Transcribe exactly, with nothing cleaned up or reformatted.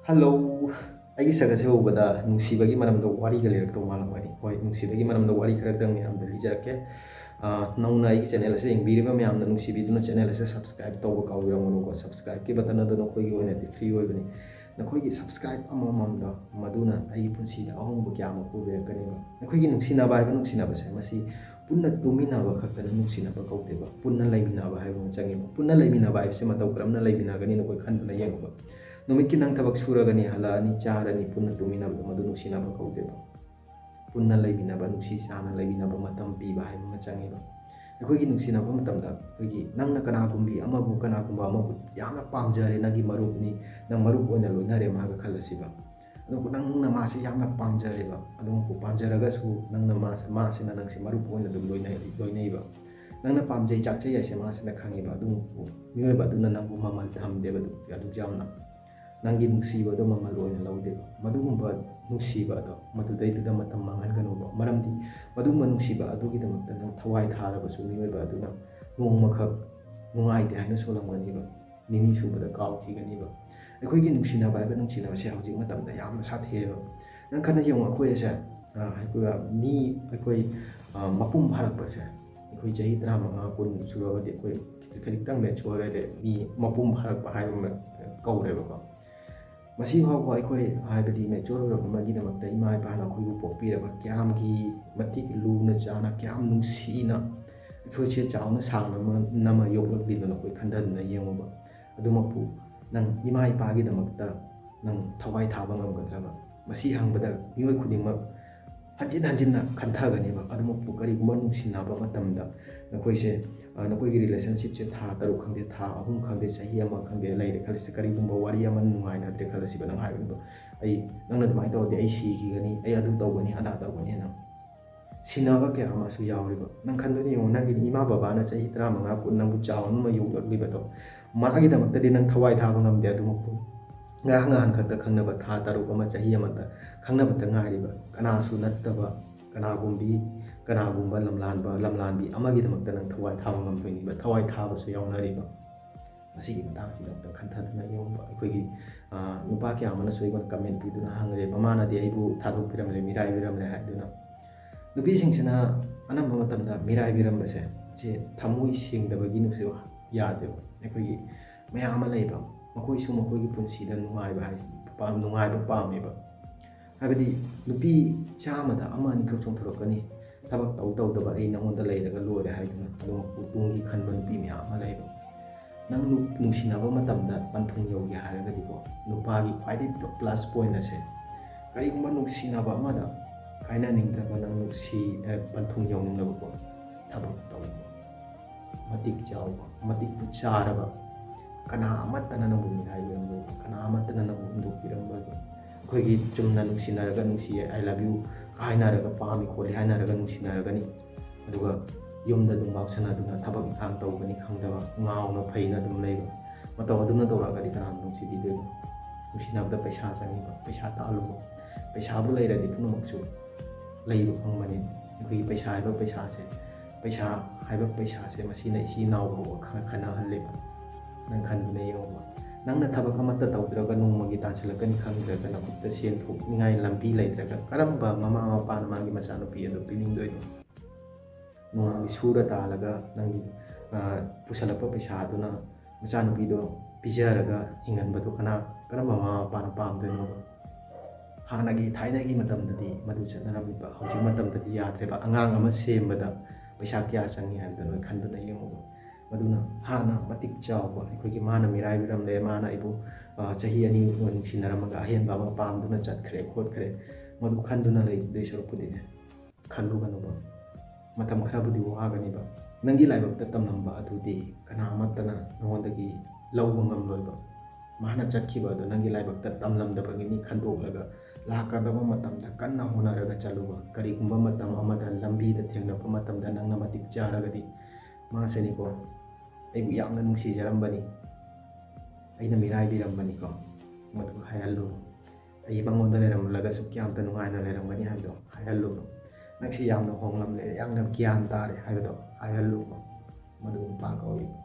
Hello. ꯑꯩꯒꯤ ꯁꯛ ꯑꯁꯦ ꯎꯕꯗ ꯅꯨꯡꯁꯤꯕꯒꯤ ꯃꯔꯝꯗ ꯋꯥꯔꯤꯒ ꯂꯩꯔꯛꯇꯧ ꯃꯥꯜꯂꯝꯒꯅꯤ꯫ ꯍꯣꯏ, ꯅꯨꯡꯁꯤꯕꯒꯤ ꯃꯔꯝꯗ ꯋꯥꯔꯤ ꯈꯔꯇꯪ ꯃꯌꯥꯝꯗ ꯂꯤꯖꯔꯛꯀꯦ꯫ ꯑꯥ, ꯅꯧꯅ ꯑꯩꯒꯤ ꯆꯦꯅꯦꯜ ꯑꯁꯦ ꯌꯦꯡꯕꯤꯔꯤꯕ ꯃꯌꯥꯝꯅ ꯅꯨꯡꯁꯤꯕꯤꯗꯨꯅ ꯆꯦꯅꯦꯜ ꯑꯁꯦ ꯁꯕꯁꯀ꯭ꯔꯥꯏꯕ ꯇꯧꯕ ꯀꯥꯎꯕꯤꯔꯝꯒꯅꯨꯀꯣ꯫ ꯁꯕꯁꯀ꯭ꯔꯥꯏꯕꯀꯤ ꯕꯇꯟ ꯑꯗꯨ ꯅꯈꯣꯏꯒꯤ ꯑꯣꯏꯅꯗꯤ ꯐ꯭ꯔꯤ ꯑꯣꯏꯕꯅꯤ꯫ ꯅꯈꯣꯏꯒꯤ ꯁꯕꯁꯀ꯭ꯔꯥꯏꯕ ꯑꯃꯃꯝꯗ ꯃꯗꯨꯅ ꯑꯩꯒꯤ ꯄꯨꯟꯁꯤꯗ ꯑꯍꯣꯡꯕ ꯀꯌꯥ ꯑꯃ ꯄꯨꯕꯤꯔꯛꯀꯅꯦꯕ꯫ ꯅꯈꯣꯏꯒꯤ ꯅꯨꯡꯁꯤꯅꯕ ꯍꯥꯏꯕ ꯅꯨꯡꯁꯤꯅꯕꯁꯦ, ꯃꯁꯤ ꯄꯨꯟꯅ ꯇꯨꯝꯃꯤꯟꯅꯕ ꯈꯛꯇꯅ ꯅꯨꯡꯁꯤꯅꯕ ꯀꯧꯗꯦꯕ꯫ ꯄꯨꯟꯅ ꯂꯩꯃꯤꯟꯅꯕ ꯍꯥꯏꯕ ꯑꯃ ꯆꯪꯉꯦꯕ꯫ ꯄꯨꯟꯅ ꯂꯩꯃꯤꯟꯅꯕ ꯍꯥꯏꯕꯁꯤ ꯃꯇꯧ ꯀꯔꯝꯅ ꯂꯩꯃꯤꯟꯅꯒꯅꯤ, ꯅꯈꯣꯏ ꯈꯟꯗꯨꯅ ꯌꯦꯡꯉꯨꯕ꯫ ꯅꯨꯃꯤꯠꯀꯤ ꯅꯪ ꯊꯕꯛ ꯁꯨꯔꯒꯅꯤ, ꯍꯜꯂꯛꯑꯅꯤ, ꯆꯥꯔꯅꯤ, ꯄꯨꯟꯅ ꯇꯨꯝꯃꯤꯟꯅꯕꯗꯣ, ꯃꯗꯨ ꯅꯨꯡꯁꯤꯅꯕ ꯀꯧꯗꯦꯕ꯫ ꯄꯨꯟꯅ ꯂꯩꯃꯤꯟꯅꯕ, ꯅꯨꯡꯁꯤ ꯆꯥꯟꯅ ꯂꯩꯃꯤꯟꯅꯕ ꯃꯇꯝ ꯄꯤꯕ ꯍꯥꯏꯕ ꯑꯃ ꯆꯪꯉꯦꯕ꯫ ꯑꯩꯈꯣꯏꯒꯤ ꯅꯨꯡꯁꯤꯅꯕ ꯃꯇꯝꯗ ꯑꯩꯈꯣꯏꯒꯤ ꯅꯪꯅ ꯀꯅꯥꯒꯨꯝꯕꯤ ꯑꯃꯕꯨ, ꯀꯅꯥꯒꯨꯝꯕ ꯑꯃꯕꯨ ꯌꯥꯝꯅ ꯄꯥꯝꯖꯔꯦ, ꯅꯪꯒꯤ ꯃꯔꯨꯞꯅꯤ, ꯅꯪ ꯃꯔꯨꯞ ꯑꯣꯏꯅ ꯂꯣꯏꯅꯔꯦ ꯃꯥꯒ ꯈꯜꯂꯁꯤꯕ꯫ ꯑꯗꯨꯕꯨ ꯅꯪꯅ ꯃꯥꯁꯦ ꯌꯥꯝꯅ ꯄꯥꯝꯖꯔꯦꯕ꯫ ꯑꯗꯨꯃꯛꯄꯨ ꯄꯥꯝꯖꯔꯒꯁꯨ ꯅꯪꯅ ꯃꯥꯁꯦ, ꯃꯥꯁꯤꯅ ꯅꯪꯁꯦ ꯃꯔꯨꯞ ꯑꯣꯏꯅ ꯑꯗꯨꯝ ꯂꯣꯏꯅꯩ-, ꯂꯣꯏꯅꯩꯕ꯫ ꯅꯪꯅ ꯄꯥꯝꯖꯩ, ꯆꯥꯛꯆꯩ ꯍꯥꯏꯁꯦ ꯃꯥꯁꯤꯅ ꯈꯪꯉꯤꯕ꯫ ꯑꯗꯨꯕꯨ ꯃꯤꯑꯣꯏꯕ ꯑꯗꯨꯅ ꯅꯪꯕꯨ ꯃꯃꯜ ꯊꯝꯗꯦꯕ ꯑꯗꯨ, ꯑꯗꯨꯛ ꯌꯥꯝꯅ꯫ ꯅꯪꯒꯤ ꯅꯨꯡꯁꯤꯕꯗꯣ ꯃꯃꯜ ꯑꯣꯏꯅ ꯂꯧꯗꯦꯕ꯫ ꯃꯗꯨꯒꯨꯝꯕ ꯅꯨꯡꯁꯤꯕ ꯑꯗꯣ ꯃꯗꯨꯗꯩꯗꯨꯗ ꯃꯇꯝ ꯃꯥꯡꯍꯟꯒꯅꯨꯕ꯫ ꯃꯔꯝꯗꯤ ꯃꯗꯨꯒꯨꯝꯕ ꯅꯨꯡꯁꯤꯕ ꯑꯗꯨꯒꯤꯗꯃꯛꯇ ꯅꯪ ꯊꯋꯥꯏ ꯊꯥꯔꯕꯁꯨ ꯃꯤꯑꯣꯏꯕ ꯑꯗꯨꯅ ꯅꯣꯡꯃꯈꯛ ꯅꯨꯡꯉꯥꯏꯇꯦ ꯍꯥꯏꯅ ꯁꯣꯜꯂꯝꯒꯅꯤꯕ꯫ ꯅꯤꯅꯤ ꯁꯨꯕꯗ ꯀꯥꯎꯈꯤꯒꯅꯤꯕ꯫ ꯑꯩꯈꯣꯏꯒꯤ ꯅꯨꯡꯁꯤꯅꯕ ꯍꯥꯏꯕ ꯅꯨꯡꯁꯤꯅꯕꯁꯦ ꯍꯧꯖꯤꯛ ꯃꯇꯝꯗ ꯌꯥꯝꯅ ꯁꯥꯊꯤꯑꯕ꯫ ꯅꯪ ꯈꯟꯅ ꯌꯦꯡꯉꯨ, ꯑꯩꯈꯣꯏ ꯑꯁꯦ, ꯑ, ꯑꯩꯈꯣꯏ ꯃꯤ, ꯑꯩꯈꯣꯏ, ꯑ, ꯃꯄꯨꯡ ꯐꯥꯔꯛꯄꯁꯦ, ꯑꯩꯈꯣꯏ ꯆꯍꯤ ꯇꯔꯥꯃꯉꯥ, ꯀꯨꯟ ꯁꯨꯔꯒꯗꯤ ꯑꯩꯈꯣꯏ ꯈꯖꯤꯛꯇꯪ ꯃꯦꯆꯣꯔ ꯑꯣꯏꯔꯦ, ꯃꯤ ꯃꯄꯨꯡ ꯐꯥꯔꯛꯄ ꯍꯥꯏꯕ ꯑꯃ ꯀꯧꯔꯦꯕꯀꯣ꯫ ꯃꯁꯤ ꯐꯥꯎꯕ ꯑꯩꯈꯣꯏ, ꯍꯥꯏꯕꯗꯤ ꯃꯦꯆꯣꯔ ꯑꯣꯏꯔꯛꯅꯕꯒꯤꯗꯃꯛꯇ ꯏꯃꯥ ꯏꯄꯥꯅ ꯑꯩꯈꯣꯏꯕꯨ ꯄꯣꯛꯄꯤꯔꯕ ꯀꯌꯥꯝꯒꯤ ꯃꯇꯤꯛ ꯂꯨꯅ ꯆꯥꯅ, ꯀꯌꯥꯝ ꯅꯨꯡꯁꯤꯅ ꯑꯩꯈꯣꯏꯁꯦ ꯆꯥꯎꯅ ꯁꯥꯡꯅ ꯅꯃ-, ꯅꯃ ꯌꯣꯛꯂꯛꯂꯤꯕꯅꯣ ꯑꯩꯈꯣꯏ ꯈꯟꯊꯗꯨꯅ ꯌꯦꯡꯉꯨꯕ꯫ ꯑꯗꯨꯃꯛꯄꯨ ꯅꯪ ꯏꯃꯥ ꯏꯄꯥꯒꯤꯗꯃꯛꯇ ꯅꯪ ꯊꯋꯥꯏ ꯊꯥꯕ ꯉꯝꯒꯗ꯭ꯔꯕ? ꯃꯁꯤ ꯍꯪꯕꯗ ꯃꯤꯑꯣꯏ ꯈꯨꯗꯤꯡꯃꯛ ꯍꯟꯖꯤꯟ ꯍꯟꯖꯤꯟꯅ ꯈꯟꯊꯒꯅꯦꯕ꯫ ꯑꯗꯨꯃꯛꯄꯨ ꯀꯔꯤꯒꯨꯝꯕ ꯅꯨꯡꯁꯤꯅꯕ ꯃꯇꯝꯗ ꯅꯈꯣꯏꯁꯦ, ꯑ, ꯅꯈꯣꯏꯒꯤ ꯔꯤꯂꯦꯁꯟꯁꯤꯞꯁꯦ ꯊꯥ ꯇꯔꯨꯛ ꯈꯪꯗꯦ, ꯊꯥ ꯑꯍꯨꯝ ꯈꯪꯗꯦ, ꯆꯍꯤ ꯑꯃ ꯈꯪꯗꯦ ꯂꯩꯔꯦ ꯈꯜꯂꯁꯤ, ꯀꯔꯤꯒꯨꯝꯕ ꯋꯥꯔꯤ ꯑꯃ ꯅꯨꯡꯉꯥꯏꯅꯗ꯭ꯔꯦ ꯈꯜꯂꯁꯤꯕ, ꯅꯪ ꯍꯥꯏꯕꯗꯣ, "ꯑꯩ, ꯅꯪꯅ ꯑꯗꯨꯃꯥꯏꯅ ꯇꯧꯔꯗꯤ ꯑꯩ ꯁꯤꯈꯤꯒꯅꯤ, ꯑꯩ ꯑꯗꯨ ꯇꯧꯒꯅꯤ, ꯑꯗꯥ ꯇꯧꯒꯅꯤ" ꯍꯥꯏꯅ꯫ ꯁꯤꯟꯅꯕ ꯀꯌꯥ ꯑꯃꯁꯨ ꯌꯥꯎꯔꯤꯕ꯫ ꯅꯪ ꯈꯟꯗꯨꯅ ꯌꯦꯡꯉꯨ, ꯅꯪꯒꯤ ꯏꯃꯥ ꯕꯕꯥꯅ ꯆꯍꯤ ꯇꯔꯥꯃꯉꯥ, ꯀꯨꯟ ꯅꯪꯕꯨ ꯆꯥꯎꯅ ꯌꯣꯛꯂꯛꯂꯤꯕꯗꯣ, ꯃꯥꯒꯤꯗꯃꯛꯇꯗꯤ ꯅꯪ ꯊꯋꯥꯏ ꯊꯥꯕ ꯉꯝꯗꯦ꯫ ꯑꯗꯨꯃꯛꯄꯨ ꯉꯔꯥꯡ ꯅꯍꯥꯟ ꯈꯛꯇ ꯈꯪꯅꯕ, ꯊꯥ ꯇꯔꯨꯛ ꯑꯃ, ꯆꯍꯤ ꯑꯃꯇ ꯈꯪꯅꯕꯇ ꯉꯥꯏꯔꯤꯕ, ꯀꯅꯥꯁꯨ ꯅꯠꯇꯕ, ꯀꯅꯥꯒꯨꯝꯕꯤ, ꯀꯅꯥꯒꯨꯝꯕ ꯂꯝꯂꯥꯟꯕ, ꯂꯝꯂꯥꯟꯕꯤ ꯑꯃꯒꯤꯗꯃꯛꯇ ꯅꯪ ꯊꯋꯥꯏ ꯊꯥꯕ ꯉꯝꯗꯣꯏꯅꯤꯕ, ꯊꯋꯥꯏ ꯊꯥꯕꯁꯨ ꯌꯥꯎꯅꯔꯤꯕ꯫ ꯃꯁꯤꯒꯤ ꯃꯇꯥꯡꯁꯤꯗ ꯑꯝꯇ ꯈꯟꯊꯗꯨꯅ ꯌꯦꯡꯕ꯫ ꯑꯩꯈꯣꯏꯒꯤ, ꯑ, ꯅꯨꯄꯥ ꯀꯌꯥ ꯑꯃꯅꯁꯨ ꯑꯩꯉꯣꯟꯗ comment ꯄꯤꯗꯨꯅ ꯍꯪꯂꯦ, "ꯃꯃꯥꯅꯗꯤ ꯑꯩꯕꯨ ꯊꯥꯗꯣꯛꯄꯤꯔꯝꯂꯦ, ꯃꯤꯔꯥꯏꯕꯤꯔꯝꯂꯦ" ꯍꯥꯏꯗꯨꯅ꯫ ꯅꯨꯄꯤꯁꯤꯡꯁꯤꯅ ꯑꯅꯝꯕ ꯃꯇꯝꯗ ꯃꯤꯔꯥꯏꯕꯤꯔꯝꯕꯁꯦ, ꯁꯤ ꯊꯃꯣꯏ ꯁꯦꯡꯗꯕꯒꯤꯅꯁꯨ ꯌꯥꯗꯦꯕ꯫ ꯑꯩꯈꯣꯏꯒꯤ ꯃꯌꯥꯝ ꯑꯃ ꯂꯩꯕ, ꯃꯈꯣꯏꯁꯨ ꯃꯈꯣꯏꯒꯤ ꯄꯨꯟꯁꯤꯗ ꯅꯨꯡꯉꯥꯏꯕ ꯍꯥꯏ-, ꯄꯥꯝ-, ꯅꯨꯡꯉꯥꯏꯕ ꯄꯥꯝꯃꯦꯕ꯫ ꯍꯥꯏꯕꯗꯤ ꯅꯨꯄꯤ ꯆꯥꯝꯃꯗ ꯑꯃ ꯑꯅꯤꯈꯛ ꯆꯣꯡꯊꯣꯔꯛꯀꯅꯤ, ꯊꯕꯛ ꯇꯧ ꯇꯧꯗꯕ ꯑꯩ ꯅꯉꯣꯟꯗ ꯂꯩꯔꯒ ꯂꯣꯏꯔꯦ ꯍꯥꯏꯗꯨꯅ꯫ ꯑꯗꯨꯃꯛꯄꯨ ꯇꯨꯡꯒꯤ ꯈꯟꯕ ꯅꯨꯄꯤ ꯃꯌꯥꯝ ꯑꯃ ꯂꯩꯕ꯫ ꯅꯪ ꯅꯨ-, ꯅꯨꯡꯁꯤꯅꯕ ꯃꯇꯝꯗ ꯄꯟꯊꯨꯡ ꯌꯧꯒꯦ ꯍꯥꯏꯔꯒꯗꯤꯀꯣ, ꯅꯨꯄꯥꯒꯤ ꯈ꯭ꯋꯥꯏꯗꯒꯤ plus point ꯑꯁꯦ, ꯀꯔꯤꯒꯨꯝꯕ ꯅꯨꯡꯁꯤꯅꯕ ꯑꯃꯗ ꯀꯥꯏꯅꯅꯤꯡꯗ꯭ꯔꯕ, ꯅꯪ ꯅꯨꯡꯁꯤ-, ꯑꯦ, ꯄꯟꯊꯨꯡ ꯌꯧꯅꯤꯡꯂꯕꯀꯣ, ꯊꯕꯛ ꯇꯧꯕ, ꯃꯇꯤꯛ ꯆꯥꯎꯕ, ꯃꯇꯤꯛ ꯆꯥꯔꯕ, ꯀꯅꯥ ꯑꯃꯠꯇꯅ ꯅꯪꯕꯨ ꯃꯤꯔꯥꯏꯕꯤꯔꯝꯂꯣꯏ, ꯀꯅꯥ ꯑꯃꯠꯇꯅ ꯅꯪꯕꯨ ꯍꯨꯟꯗꯣꯛꯄꯤꯔꯝꯂꯣꯏ꯫ ꯑꯩꯈꯣꯏꯒꯤ ꯆꯨꯝꯅ ꯅꯨꯡꯁꯤꯅꯔꯒ, "ꯅꯨꯡꯁꯤꯌꯦ, I love you" ꯍꯥꯏꯅꯔꯒ, "ꯄꯥꯝꯃꯤ ꯈꯣꯠꯂꯤ" ꯍꯥꯏꯅꯔꯒ ꯅꯨꯡꯁꯤꯅꯔꯒꯅꯤ, ꯑꯗꯨꯒ ꯌꯨꯝꯗ ꯑꯗꯨꯝ ꯉꯥꯎꯁꯟꯅꯗꯨꯅ ꯊꯕꯛ ꯏꯪꯈꯥꯡ ꯇꯧꯒꯅꯤ ꯈꯪꯗꯕ, ꯉꯥꯎꯅ ꯐꯩꯅ ꯑꯗꯨꯝ ꯂꯩꯕ꯫ ꯃꯇꯧ ꯑꯗꯨꯝꯅ ꯇꯧꯔꯛꯑꯒꯗꯤ ꯀꯅꯥꯅ ꯅꯨꯡꯁꯤꯕꯤꯗꯣꯏꯅꯣ? ꯅꯨꯡꯁꯤꯅꯕꯗ ꯄꯩꯁꯥ ꯆꯪꯉꯤꯕ, ꯄꯩꯁꯥ ꯇꯥꯜꯂꯨꯕ, ꯄꯩꯁꯥꯕꯨ ꯂꯩꯔꯗꯤ ꯄꯨꯝꯅꯃꯛꯁꯨ ꯂꯩꯕ ꯐꯪꯕꯅꯤ꯫ ꯑꯩꯈꯣꯏꯒꯤ ꯄꯩꯁꯥ ꯍꯥꯏꯕ ꯄꯩꯁꯥꯁꯦ, ꯄꯩꯁꯥ ꯍꯥꯏꯕ ꯄꯩꯁꯥꯁꯦ, ꯃꯁꯤꯅ ꯏꯆꯤꯜ ꯏꯅꯥꯎ ꯐꯥꯎꯕ ꯈ-, ꯈꯠꯅꯍꯜꯂꯦꯕ꯫ ꯅꯪ ꯈꯟꯗꯨꯅ ꯌꯦꯡꯉꯨꯕ, ꯅꯪꯅ ꯊꯕꯛ ꯑꯃꯠꯇ ꯇꯧꯗ꯭ꯔꯒ ꯅꯣꯡꯃꯒꯤ ꯇꯥꯟꯁꯤꯜꯂꯛꯀꯅꯤ ꯈꯪꯗ꯭ꯔꯒ ꯅꯈꯨꯠꯇ ꯁꯦꯟ ꯊꯣꯛꯅꯤꯡꯉꯥꯏ ꯂꯝꯕꯤ ꯂꯩꯇ꯭ꯔꯒ ꯀꯔꯝꯕ ꯃꯃꯥ ꯃꯄꯥꯅ ꯃꯥꯒꯤ ꯃꯆꯥꯅꯨꯄꯤ ꯑꯗꯨ ꯄꯤꯅꯤꯡꯗꯣꯏꯅꯣ? ꯅꯣꯡꯃꯒꯤ ꯁꯨꯔ ꯇꯥꯜꯂꯒ ꯅꯪꯒꯤ, ꯑ, ꯄꯨꯁꯜꯂꯛꯄ ꯄꯩꯁꯥꯗꯨꯅ ꯃꯆꯥꯅꯨꯄꯤꯗꯣ ꯄꯤꯖꯔꯒ ꯍꯤꯡꯍꯟꯕꯗꯣ ꯀꯅꯥ, ꯀꯔꯝꯕ ꯃꯃꯥ ꯃꯄꯥꯅ ꯄꯥꯝꯗꯣꯏꯅꯣꯕ? ꯍꯥꯟꯅꯒꯤ ꯊꯥꯏꯅꯒꯤ ꯃꯇꯝꯗꯗꯤ ꯃꯗꯨ ꯆꯠꯅꯔꯝꯃꯤꯕ, ꯍꯧꯖꯤꯛ ꯃꯇꯝꯗꯗꯤ ꯌꯥꯗ꯭ꯔꯦꯕ꯫ ꯑꯉꯥꯡ ꯑꯃ ꯁꯦꯝꯕꯗ ꯄꯩꯁꯥ ꯀꯌꯥ ꯆꯪꯉꯤ ꯍꯥꯏꯕꯗꯣ ꯅꯣꯏ ꯈꯟꯗꯨꯅ ꯌꯦꯡꯉꯨꯕ꯫ ꯃꯗꯨꯅ ꯍꯥꯟꯅ ꯃꯇꯤꯛ ꯆꯥꯎꯕ, ꯑꯩꯈꯣꯏꯒꯤ ꯃꯥꯅ ꯃꯤꯔꯥꯏꯕꯤꯔꯝꯂꯦ, ꯃꯥꯅ ꯑꯩꯕꯨ, ꯑ, ꯆꯍꯤ ꯑꯅꯤ ꯅꯨꯡꯁꯤꯅꯔꯝꯃꯒ ꯑꯍꯦꯟꯕ ꯑꯃ ꯄꯥꯝꯗꯨꯅ ꯆꯠꯈ꯭ꯔꯦ ꯈꯣꯠꯈ꯭ꯔꯦ, ꯃꯗꯨ ꯈꯟꯗꯨꯅ ꯂꯩꯗꯣꯏ ꯁꯔꯨꯛꯄꯨꯗꯤꯅꯦ, ꯈꯜꯂꯨꯒꯅꯨꯕ꯫ ꯃꯇꯝ ꯈꯔꯕꯨꯗꯤ ꯋꯥꯒꯅꯤꯕ꯫ ꯅꯪꯒꯤ ꯂꯥꯏꯕꯛꯇ ꯇꯝꯂꯝꯕ ꯑꯗꯨꯗꯤ ꯀꯅꯥ ꯑꯃꯠꯇꯅ ꯅꯉꯣꯟꯗꯒꯤ ꯂꯧꯕ ꯉꯝꯂꯣꯏꯕ꯫ ꯃꯥꯅ ꯆꯠꯈꯤꯕ ꯑꯗꯨ ꯅꯪꯒꯤ ꯂꯥꯏꯕꯛꯇ ꯇꯝꯂꯝꯗꯕꯒꯤꯅꯤ ꯈꯟꯗꯣꯛꯂꯒ, ꯂꯥꯛꯀꯗꯕ ꯃꯇꯝꯗ ꯀꯟꯅ ꯍꯣꯠꯅꯔꯒ ꯆꯠꯂꯨꯕ꯫ ꯀꯔꯤꯒꯨꯝꯕ ꯃꯇꯝ ꯑꯃꯗ ꯂꯝꯕꯤꯗ ꯊꯦꯡꯅꯕ ꯃꯇꯝꯗ ꯅꯪꯅ ꯃꯇꯤꯛ ꯆꯥꯔꯒꯗꯤ, "ꯃꯥꯁꯤꯅꯤꯀꯣ, ꯑꯩꯕꯨ ꯌꯥꯝꯅ ꯅꯨꯡꯁꯤꯖꯔꯝꯕꯅꯤ, ꯑꯩꯅ ꯃꯤꯔꯥꯏꯕꯤꯔꯝꯕꯅꯤꯀꯣ", ꯃꯗꯨ ꯍꯥꯏꯍꯜꯂꯨ꯫ "ꯑꯩ ꯃꯉꯣꯟꯗ ꯂꯩꯔꯝꯂꯒꯁꯨ ꯀꯌꯥꯝꯇ ꯅꯨꯡꯉꯥꯏꯅ ꯂꯩꯔꯝꯒꯅꯤ" ꯍꯥꯏꯕꯗꯣ ꯍꯥꯏꯍꯜꯂꯨ꯫ "ꯅꯪꯁꯤ ꯌꯥꯝꯅ ꯍꯣꯡꯂꯝꯂꯦ, ꯌꯥꯝꯅ ꯒ꯭ꯌꯥꯟ ꯇꯥꯔꯦ" ꯍꯥꯏꯕꯗꯣ ꯍꯥꯏꯍꯜꯂꯨ꯫ ꯃꯗꯨ ꯅꯨꯄꯥ ꯀꯧꯏ꯫